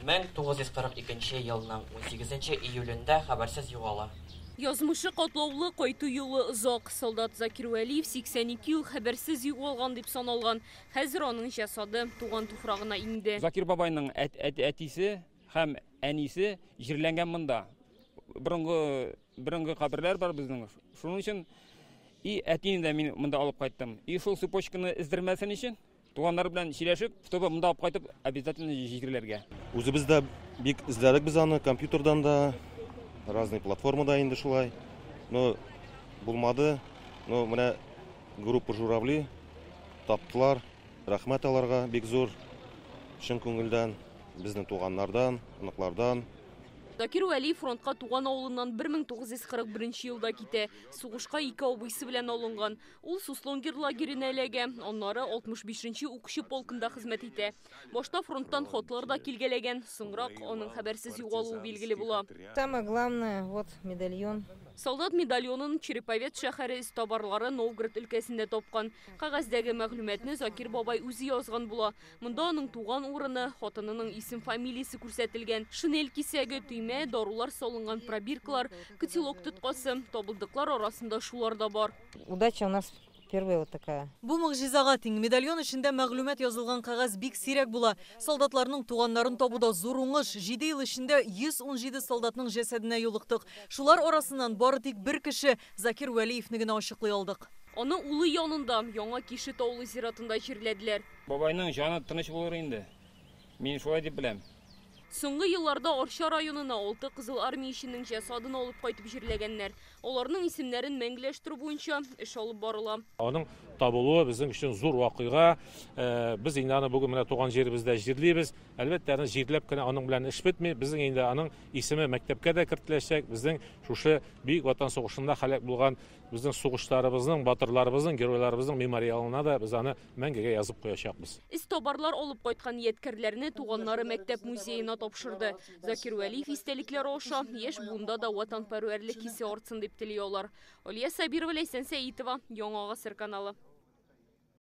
1942 елның 18 июлендә хәбәрсез югала. Язмышы катлаулы, кайту юлы озак. Солдат Закир Вәлиев 82 ел хәбәрсез югалган дип саналган. Хәзер аның җәсады туган туфрагына иңде. Закир бабайның әтисе һәм әнисе җирләнгән монда. Борынгы каберләр бар безнең. Шуның өчен и әтине дә мин монда алып кайттым. И шул цепочканы эздермәсен өчен туганнар белән сөйләшеп, чтобы монда алып кайтып обязательно җирләргә. Үзебез дә бик эзләдек без аны компьютердан да, разный платформада инде шулай. Но булмады. Но менә группа Журавли таптылар. Рәхмәт аларга бик зур. Чын күңелдән, безнең туганнардан, оныклардан. Закир Вәлиев фронтка туган авылыннан 1941 елда китә. Сугышка ике абыйсы белән алынган. Ул Суслонгер лагерена эләгә, аннары 65-нче укчы полкында хезмәт итә. Башта фронттан хатлар да килгәләгән, соңрак аның хәбәрсез югалуы билгеле була. Самое главное, вот медальон. Солдат медальонын Череповец шәһәре эзтабарлары Новгород өлкәсендә тапкан. Кәгазьдәге мәгълүматны Закир бабай үзе язган була. Монда аның туган урыны, хатынының исем-фамилиясе күрсәтелгән. Шинель кисәге, төймә, дарулар салынган пробиркалар, котелок тоткасы, табылдыклар арасында шулар да бар. Удача у нас первая вот такая. Бу могҗизага тиң. Медальон эчендә мәгълүмат язылган кәгазь бик сирәк була. Солдатларның туганнарын табуда зур уңыш. 7 ел эчендә 117 солдатның җәсәденә юлыктык. Шулар арасыннан бары тик бер кеше Закир Вәлиевне генә ачыклый алдык. Аны улы янында Яңа Кишет авылы зиратында җирләделәр. Бабайның җаны тыныч булыр инде. Мин шулай дип беләм. Соңгы елларда Арча районына 6 кызыл армияченең җәсадын алып кайтып җирләгәннәр. Аларның исемнәрен мәңгеләштерү буенча эш алып барыла. Аның табылуы безнең өчен зур вакыйга. Без инде аны бүген менә туган җиребездә җирлибез. Әлбәттә, аны җирләп кенә аның белән эш бетми. Безнең инде аның исеме мәктәпкә дә кертеләчәк. Безнең шушы Бөек Ватан сугышында һәлак булган безнең сугышларыбызның, батырларыбызның, геройларыбызның мемориалына да без аны мәңгегә язып куячакбыз. Эзтабарлар алып кайткан ядкәрләрне туганнары мәктәп музеена тапшырды. Закир Вәлиев истәлекләре аша яшь буында да ватанпәрвәрлек хисе артсын дип тели алар. Алия Сабирова, Ләйсән Сәитова, Яңа Гасыр каналы.